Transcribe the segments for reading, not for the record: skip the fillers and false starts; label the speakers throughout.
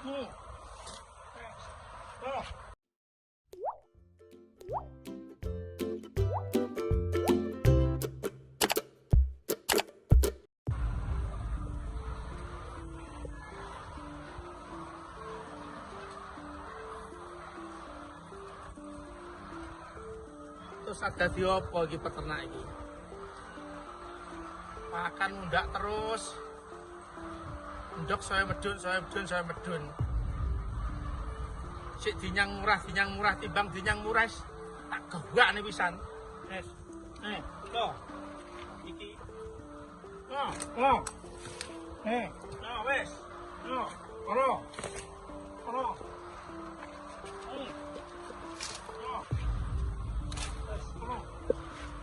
Speaker 1: Oh. Terus ada di apa iki peternak iki? Pakan mundak terus. Ndok saya medun, saya medun, saya medun. Sik dinyang murah timbang dinyang murah tak gawakne pisan. Wes. Lo. Iki. Lo, lo. Lo wes. Lo, lo. Lo. Lo. Wes, lo.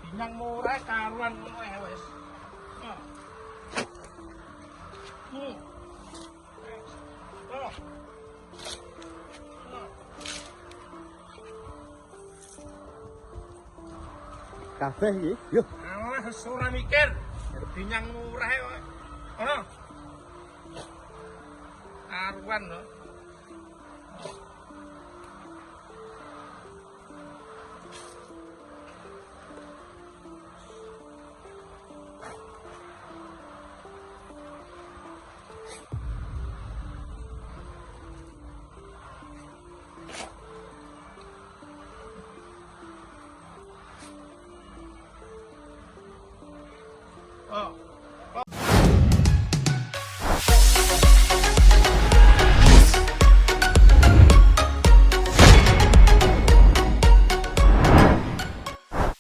Speaker 1: Dinyang murah karuan ngono ae wes. Lo. Lo.
Speaker 2: Kabeh iki. Yo.
Speaker 1: Alah ora mikir. Dinyang murah kok. Ono. Karuan lho. Oh.